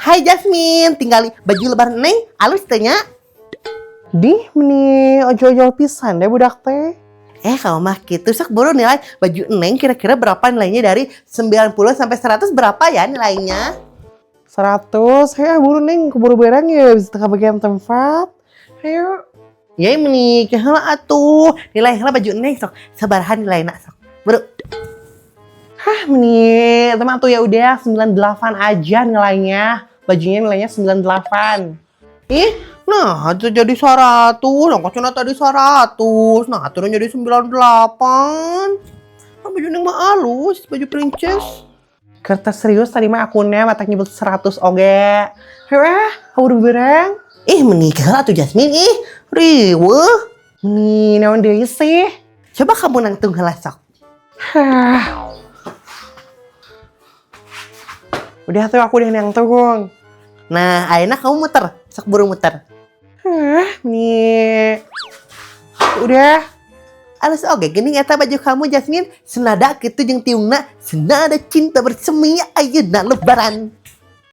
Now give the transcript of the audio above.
Hai Jasmine, tinggal baju lebaran Neng, alus teh nya. Dih, meni ojol-ojol pisan deh budak teh. Eh, kalau mah gitu sok buru nilai baju Neng kira-kira berapa nilainya dari 90 sampai 100 berapa ya nilainya? 100, ayo buru, Neng, keburu berang ya, bisa ke bagian tempat. Ayo. Ya meni heula atuh, nilai heula baju Neng sok sabaraha nilainya sok. Buru. Hah, meni, teman tuh ya udah 98 aja nilainya. Bajunya nilainya 98. Ih, nah itu jadi 100, nah cenah tadi 100, nah atuh jadi 98. Nah, baju Neng mah alus, baju princess. Kertas serius tadi mah akunnya mata nyebut 100 oge. Ayo ah, keburu berang. Ih, meni heula atuh Jasmine, ih, riweuh. Meni, naon deui sih? Coba kamu nangtung heula sok. Hah. Udah tuh, aku udah nangtung. Nah, ayeuna kamu muter, sok buru muter. Hah, nih. Udah. Alus oge geuning eta baju kamu, Jasmine, senada kitu jeung tiungna, senada cinta bersemi ayeuna lebaran.